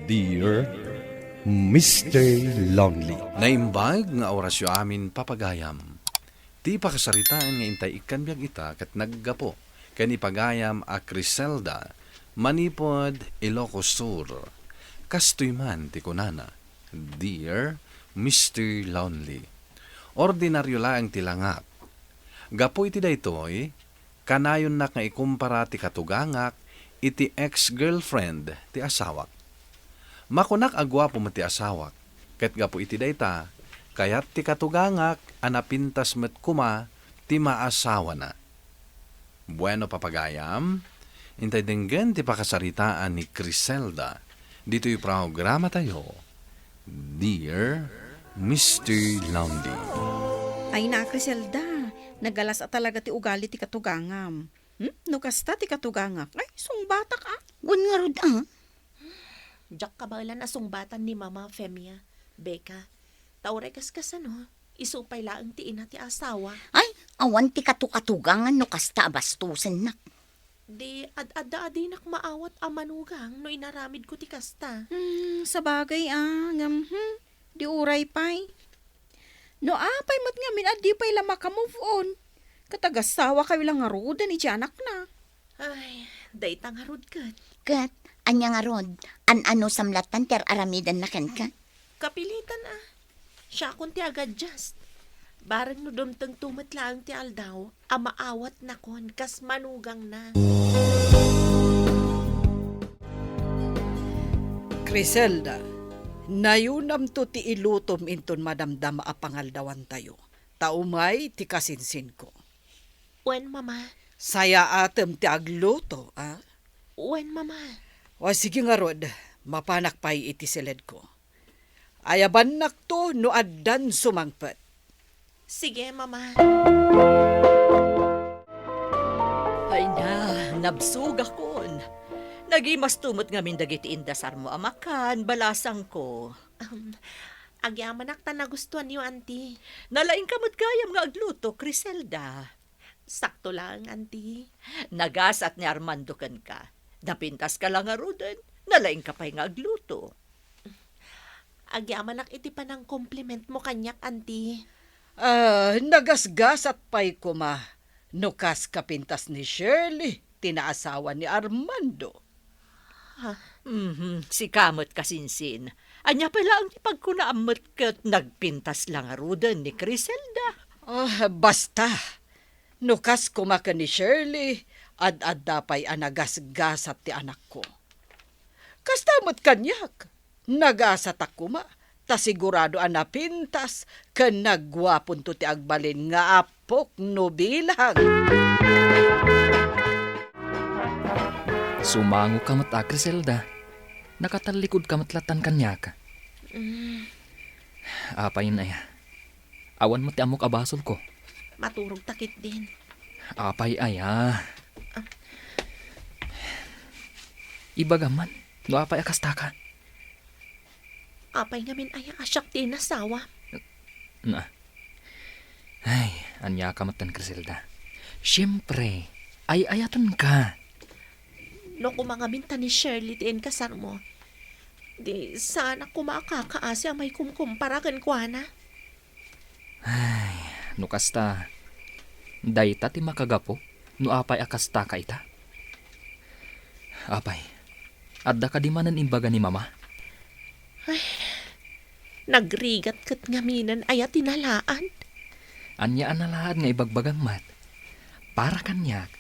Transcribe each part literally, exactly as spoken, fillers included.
Dear Mister Lonely. Naimbag nga orasyo amin, papagayam. Ti pakasaritaan nga intay ikkan biag ita ket naggapu ken ipagayam a Criselda manipud Ilocos Sur. Kastoy man ti kunana, "Dear Mister Lonely, ordinaryo laeng ti langak. Gapu iti daytoy, kanayonnak nga ikumpara ti katugangak iti ex-girlfriend ti asawak. Makunak a guapo met ti asawak, ket gapu iti dayta, kayat ti katugangak a napintas met koma ti maasawana." Bueno, papagayam, intay denggen ti pakasaritaan ni Criselda ditoy programatayo, Dear Mister Lonely. Ay na, Criselda, nagalas a talaga ti ugali ti katugangam. Hmm? No kasta ti katugangak, ay, sungbatak, ah. Wen ngarud, ah. Diak kabaelan a sungbatan ni Mama Femia, Becca. Ta uray kaskasano, isu pay laeng ti ina ti asawa. Ay, awan ti katukatugangan no kasta a bastosennak. Di ad-adda a dinak maawat a manugang no inaramidko ti kasta. Hmm, sabagay, ah, ngem, hmm, di uray pay. No apay met ngamin a di pay la maka-move on, ket agasawakayo la ngaruden iti anakna. Ay, dayta ngarud ket. Ket, ania ngarud, an-anusam lattan ti ar-aramidenna kenka? Kapilitan a. Siakon ti agadjust. Bareng no dumtengto met laeng ti aldaw a maawatnakon kas manugangna. Criselda, nayunamto ti ilutom inton madamdama a pangaldawantayo, ta umay ti kasinsinko. Wen, Mama. Sayaatem ti agluto, a? Wen, Mama. O, sige ngarud, mapanak pay iti siledko. Ayabannakto no addan sumangpet. Sige, Mama. Ay na, nabsugakon. Nagimasto met ngamin dagiti indasarmo a makan, balasangko. Um, agyamanak ta nagustuanyo, Auntie. Nalaingka met gayam nga agluto, Criselda. Sakto laeng, Auntie. Nagasat ni Armando kenka. Napintaska la ngaruden, nalaingka pay nga agluto. Agyamanak iti panangkomplimentmo kaniak, Auntie. Ah, nagasgasat pay koma no kas kapintas ni Shirley ti naasawa ni Armando. Ha? Mhm, sika met kasinsin. Ania pay laeng ti pagkunaam met ket nagpintas la ngaruden ni Criselda? Ah, basta. No kas koma ken ni Shirley, ad-adda pay a nagasgasat ti anakko. Kasta met kaniak, nagasatak koma, ta sigurado a napintas ken nagguaponto ti agbalin nga apok no bilang. Sumangoka met a, Criselda. Nakatallikudka met lattan kaniak. Mm. Apay, aya? Awan met ti ammok a basolko. Maturogta ketdin. Apay aya? Ah. Ibagam man, no apay a kastaka? Apay ngamin aya a siak ti inasawa? Na. Ay, aniaka metten, Criselda. Siempre, ay-ayatenka. No koma ngamin ta ni Shirley ti inkasarmo, di saanak koma a kakaasi a maikumkumpara kenkuana. Ay, no kasta, dayta ti makagapu no apay a kastaka ita? Apay, adda kadi manen imbaga ni Mama? Ay, nagrigat ket ngaminen aya ti nalaad? Ania a nalaad nga ibagbagam met? Para kaniak,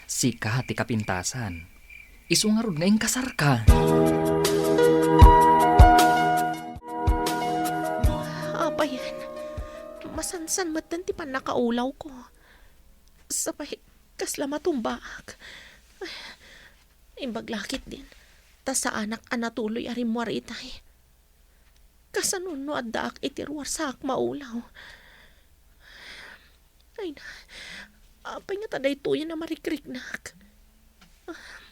sika ti kapintasan. Isu ngarud nga inkasarka. Apayen, masansan metten ti pannakaulawko. Sapay, kasla matumbaak. Imbag la ketdin, ta saanak a natuloy a rimmuar itay. Kasano no addaak iti ruar saak maulaw? Ay na, apay ngata daytoyen a marikriknak? Ah,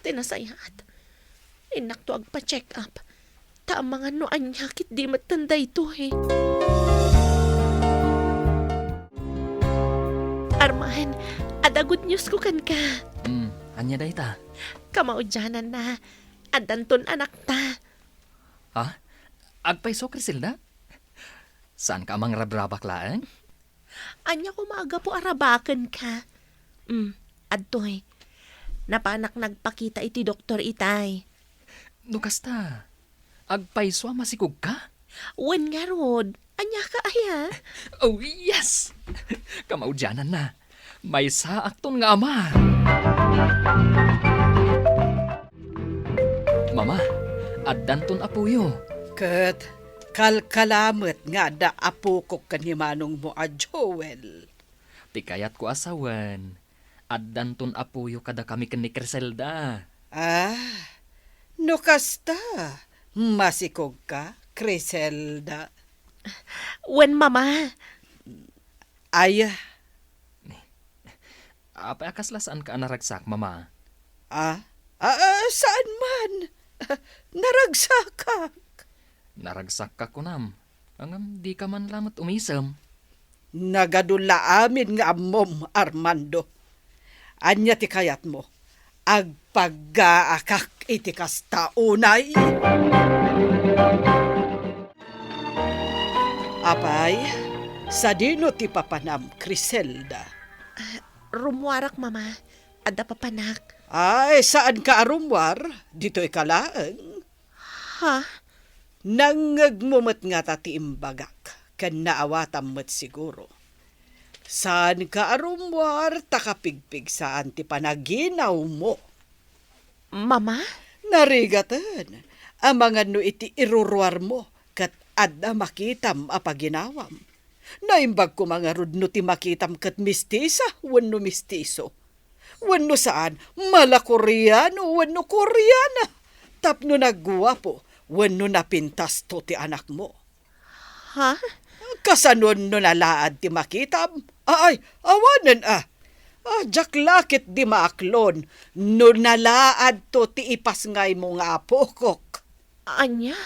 ti nasayaat, innakto agpa-check up. Ta amangan no ania ketdi metten daytoy. Arman, adda good news ko kenka. Hmm, ania dayta? Kamaudiananna, addanton anakta. Ah? Agpayso, Criselda? Saanka a mangrabrabak laeng? Ania koma a gapu a rabakenka? Mm, adtoy. Napanak nagpakita iti doktor itay. No kasta, agpayso a masikogka? Wen ngarud, aniaka aya? Oh, yes! Kamaudiananna, maysaakton nga ama. Mama, addanton apoyo. Ket kalkalamet nga adda apokok ken ni manongmo a Joel. Ti kayatko a sawen, addanton apoyo kadakami ken ni Criselda. Ah, no kasta, masikogka, Criselda? Wen, Mama. Ay. Apay a kasla saanka a naragsak, Mama? Ah? Ah, ah, saan man? Naragsakak. Naragsakka, kunam. Ngem dika man la met umisem. Nagadu la amin nga ammom, Armando. Ania ti kayatmo? Agpaggaakak iti kasta unay? Apay, sadino ti papanam, Criselda? Ah, rummuarak, Mama. Adda papanak. Ay, saanka a rummuar? Ditoyka laeng. Ha? Nangngegmo met ngata ti imbagak, ken naawatam met siguro. Saanka a rummuar ta kapigpigsaan ti panaginawmo. Mama? Narigaten, amangan no iti iruruarmo, ket adda makitam a paginawam. Naimbag koma ngarud no ti makitam ket mistisa wenno mistiso. Wenno saan, mala Koreano wenno Koreana. Tapno nagguapo wenno napintasto ti anakmo. Ha? Kasanon no nalaad ti makitam? Ay, awanen a. Ah, diak la ketdi maaklon no nalaadto ti ipasngaymo nga apokok. Ania?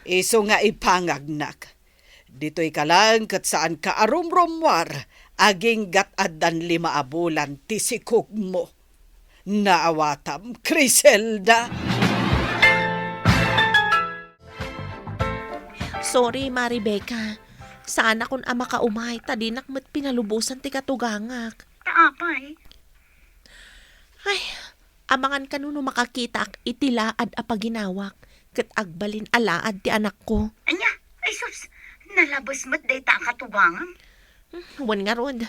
Isu nga ipangagnak. Ditoyka laeng ket saanka a rumrummuar, aginggat addan lima a bulan ti sikogmo. Naawatam, Criselda! Sorry, Ma Rebecca. Saanakon a makaumay ta dinak met pinalubosan ti katugangak. Ta apay? Ay, amangan kano no makakitaak iti laad a paginawak, ket agbalin a laad ti anakko. Ania? Ay sus, nalabes met dayta a katugangam. Hmm, wen ngarud.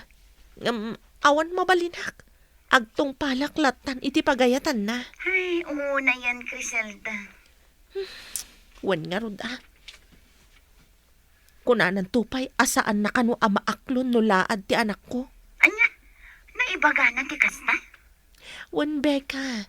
Ngem, awan mabalinak. Agtungpalak lattan iti pagayatanna. Ay, unayen, Criselda. Wen ngarud, a. Kunananto pay a saanna kano a maaklon no laad ti anakko. Ania? Naibagana ti kasta? Wen, Becca.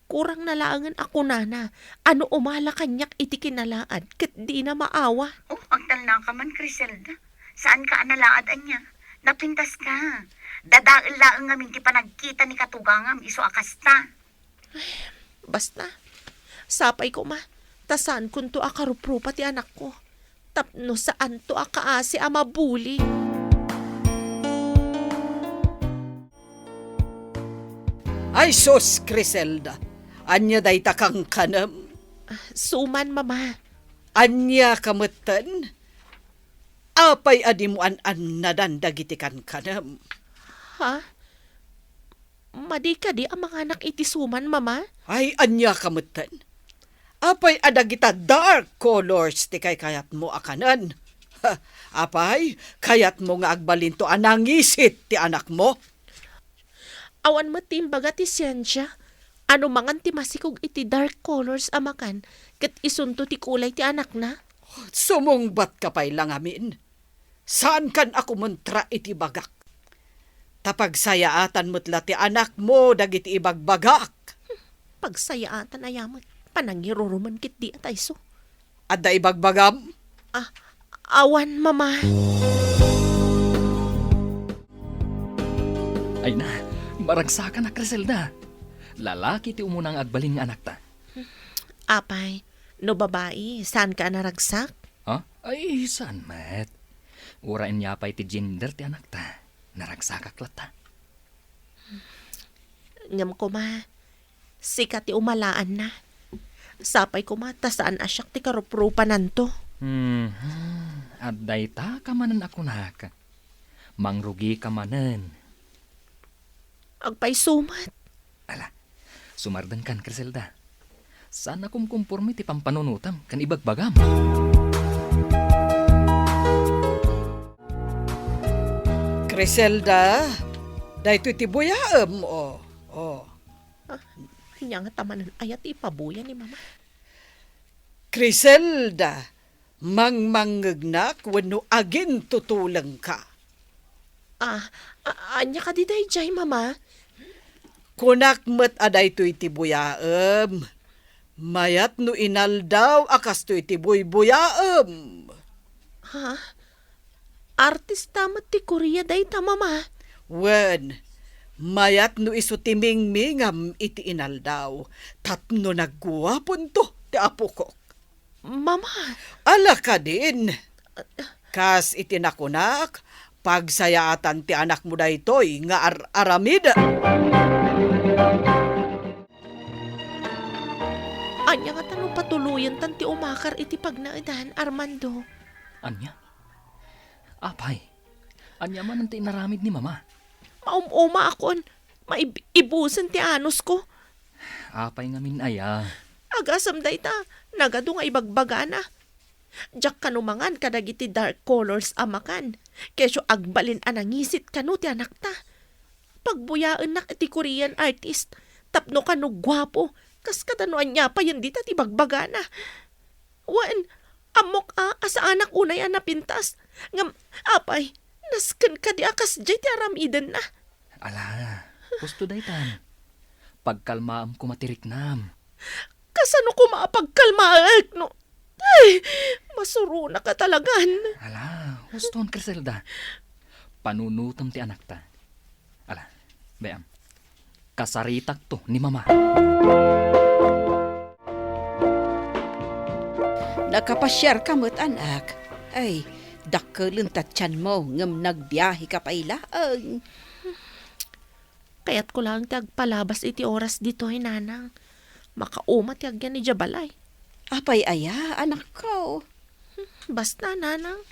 Kurangna laengen a kunana a no umala kaniak iti kinalaad ket dina maawa. Oh, agtalnaka man, Criselda. Saanka a nalaad ania? Napintaska. Dadael laeng ngamin ti panagkita ni katugangam isu a kasta. Basta, sapay koma, ta saankonto a karuprupa ti anakko, tapno saanto a kaasi a mabuli. Ay sus, Criselda, ania dayta kankanem? Ah, suman, Mama. Ania ka metten? Apay a dimo an-annadan dagiti kankanem? Ha? Madi kadi a manganak iti suman, Mama? Ay, ania ka metten? Apay a dagita dark colors ti kaykayatmo a kanen? Ha, apay, kayatmo nga agbalinto a nangisit ti anakmo? Awan met ti imbaga ti siensia. Ano mangan ti masikog iti dark colors a makan, ket isunto ti kulay ti anakna? Sumungbatka pay la ngamin. Saankan a kumontra iti bagak. Ta pagsayaatan met la ti anakmo dagiti ibagbagak. Pagsayaatan aya met, panangirurumen ketdi a tayso. Adda ibagbagam? Ah, awan, Mama. Ay na, maragsakanak, Criselda. Lalaki ti umuna nga agbalin nga anakta. Apay, no babai, saanka a naragsak? Ha? Ay, saan met. Uray ania pay ti gender ti anakta, naragsakak latta. Ngem koma, sika ti umalaanna. Sapay koma ta saan a siak ti karuprupananto. Hmm, adda ita ka manen a kunak. Mangrugika manen. Agpayso met. Ala, sumardengkan, Criselda. Saan a kumkumporme ti pampanunotam ken ibagbagam. Criselda, daytoy ti buyaem, o. O. Ah, ania ngata manen aya ti ipabuya ni Mama? Criselda, mangmangngegnak wenno agintutulengka? Ah, a-, ania kadi daydiay, Mama? Kunak met a daytoy ti buyaem. Mayat no inaldaw a kastoy ti buybuyaem. Ha? Artista met ti Korea dayta, Mama. Wen, mayat no isu ti mingmingam iti inaldaw, tapno nagguaponto ti apokok. Mama! Ala kadin! Kas iti nakunak, pagsayaatan ti anakmo daytoy nga ar-aramid. Ania ngata no patuloyentan ti umakar iti pagnaedan, Armando? Ania? Apay, ania manen ti inaramid ni Mama? Maum-umaakon. Maib-, ibusen ti anusko. Apay ngamin aya? Agasem dayta, nagadu nga ibagbagana. Diak kano mangan kadagiti dark colors a makan. Kesyo agbalin a nangisit kano ti anakta. Pagbuyaennak iti Korean artist, tapno kano guapo, kas kada no ania payen dita ti bagbagana. Wen, ammok a, a saanak unay a napintas. Ngem, apay, nasken kadi a kasdiay ti aramidenna? Ala, husto daytan. Pagkalmaam koma ti riknam. Kasano koma a pagkalmaek no? Ay, masuronak a talagan. Ala, huston, Criselda. Panunutem ti anakta. Ala, bay-am. Kasaritakto ni Mama. Nakapasiarka met, anak. Ay, dakkelen ta tianmo, ngem nagbiaheka pay laeng. Kayatko laeng ti agpalabas iti oras ditoy, Nanang. Makauma ti agyan idiay balay. Apay aya, anakko? Basta, Nanang.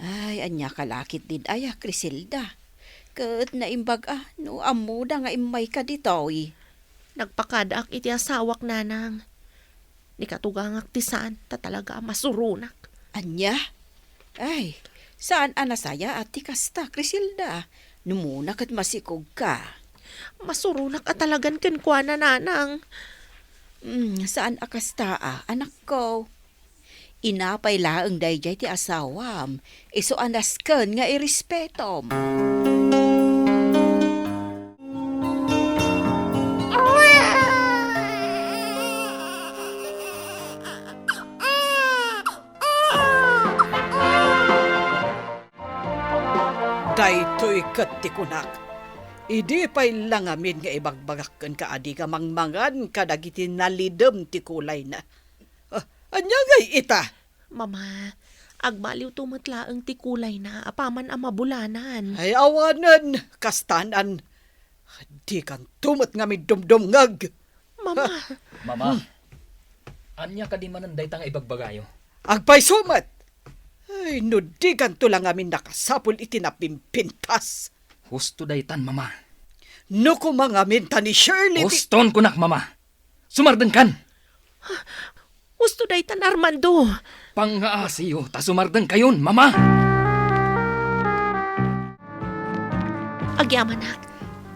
Ay, ania ka la ketdin aya, Criselda? Ket naimbag a no ammoda nga immayka ditoy. Nagpakadaak iti asawak, Nanang. Ni katugangak ti saan, ta talaga a masuronak. Ania? Ay, saan a nasayaat ti kasta, Criselda. Numuna ket masikogka. Masuronak a talagan kenkuana, Nanang. Mm, saan a kasta a, anakko. Inapay laeng daydiay ti asawam, isu a nasken nga irespetom. Daytoy ket ti kunak, idi pay la ngamin nga ibagbagak kenka a dika mangmangan kadagiti nalidem ti kulayna. Ah, ania ngay ita? Mama, agbaliwto met laeng ti kulayna apaman a mabulanan. Ay, awanen, kastanan. Dikanto met ngamin dumdumngeg. Mama. Mama, ania kadi manen dayta nga ibagbagayo? Agpayso met! Ay, no dikanto la ngamin nakasapul iti napimpintas. Husto daytan, Mama. No koma ngamin ta ni Shirley ti— Huston kunak, Mama. Sumardengkan! Husto daytan, Armando. Pangngaasiyo ta sumardengkayon, Mama! Agyamanak,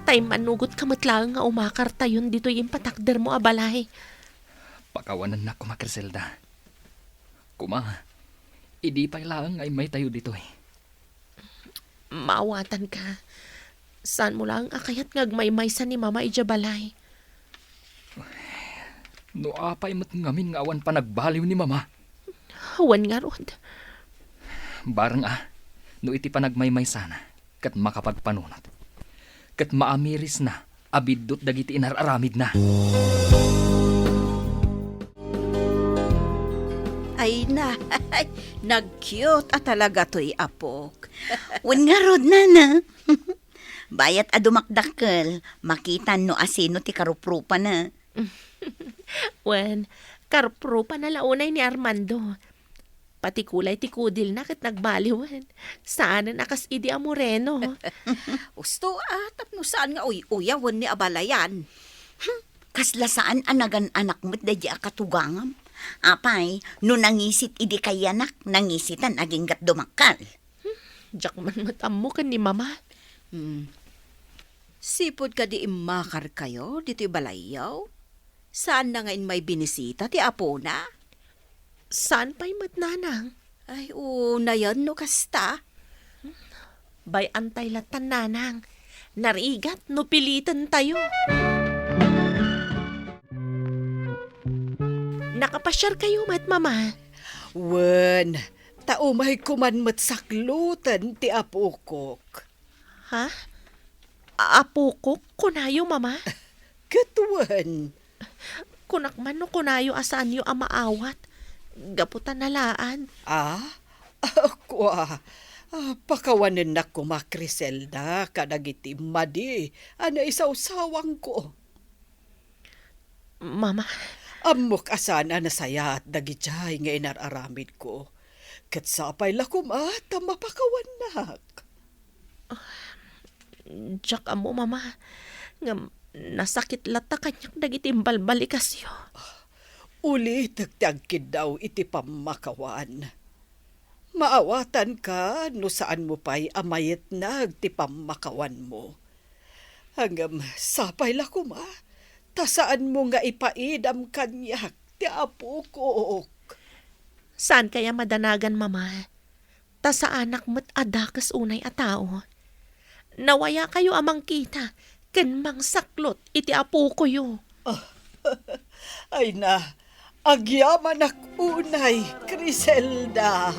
ta immanugotka met laeng nga umakartayon ditoy impatakdermo a balay. Pakawanennak koma, Criselda. Koma, idi pay laeng nga immaytayo ditoy. Maawatanka. Saanmo laeng a kayat nga agmaymaysa ni Mama idiay balay. No apay met ngamin nga awan panagbaliw ni Mama. Awan ngarud. Bareng a, no iti panagmaymaysana, ket makapagpanunot. Ket maamirisna a biddut dagiti inar-aramidna. Ay na, nag-cute a talaga toy apok. Wen ngarud, nana. Bayat a dumakdakkel, makitan no asino ti karuprupana. Wen, Karuprupa na la unay ni Armando. Pati kulay ti kudilna ket nagbaliwen. Saanen a kas idi a moreno. Usto, ah, tapno saan nga uy-uyawen ni abalayan. Hmm, kasla saan a nagan-anak met daydi a katugangam. Apay, no nangisit idi kayanak, nangisitan aginggat dumakkel. Diak man met ammo ken ni Mama. Hmm. Sipud kadi immakarkayo ditoy balayyo? Saanna nga immay binisita ti apona? Saan pay met, Nanang. Ay, unayen no kasta. Bay-antay latan, Nanang. Narigat no pilitentayo. Nakapasiarkayo met, Mama? Wen, ta umayko man met sakloten ti apokok. Ha? Apokok, kunayo, Mama? Ket wen. Kunak man no kunayo a saanyo a maawat. Gapu ta nalaad. Ah? Kua, ah, pakawanennak koma, Criselda, kadagiti madi a naisawsawangko. Mama. Ammok a saan a nasayaat dagidiay nga inar-aramidko. Ket sapay la koma ta mapakawannak. Diak ammo, Mama, ngem nasakit latta kaniak dagiti imbalbalikasyo. Ulitek ti agkiddaw iti pammakawan. Maawatanka no saanmo pay a mayetnag ti pammakawanmo. Ngem sapay la koma, ta saanmo nga ipaidam kaniak ti apokok. Saan kaya madanagan, Mama? Ta saanak met a dakes unay a tao. Nawayakayo a mangkita ken mangsaklot iti apokoyo. Ay na, agyamanak unay, Criselda.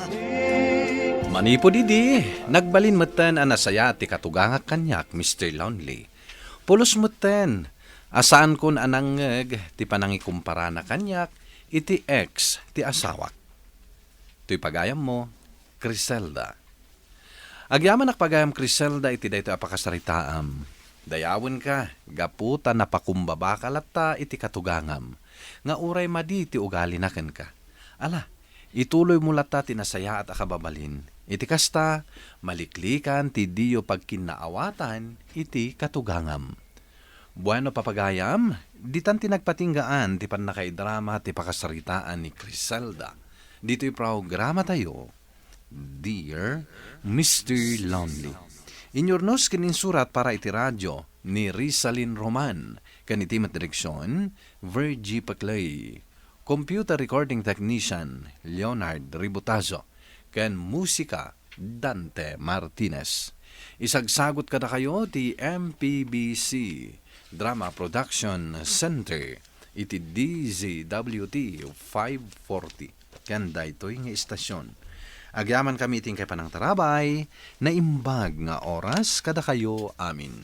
Manipud idi, nagbalin metten a nasayaat ti katugangak kaniak, Mister Lonely. Pulos metten a saankon a nangngeg ti panangikumparana kaniak iti ex ti asawak. Toy pagayammo, Criselda. Agyamanak pagayam, Criselda, iti daytoy a pakasaritaam. Dayawenka, gapu ta napakumbabaka latta iti katugangam, nga uray madi ti ugalina kenka. Ala, ituloymo latta ti nasayaat a kababalin. Iti kasta, maliklikan ti diyo pagkinnaawatan iti katugangam. Bueno, papagayam, ditan ti nagpatinggaan ti pannakaidrama ti pakasaritaan ni Criselda. Ditoy programatayo, Dear Mister Lonely. Inyurnos ken insurat para iti radio ni Rizalin Roman, ken iti met direksion, Virgie Paclay. Computer recording technician, Leonard Ributazo, ken musika, Dante Martinez. Isagsagut kadakayo ti M P B C Drama Production Center iti D Z W T five forty ken daytoy nga istasyon. Agyamankami iti inkay panangtarabay, naimbag nga oras kadakayo amin.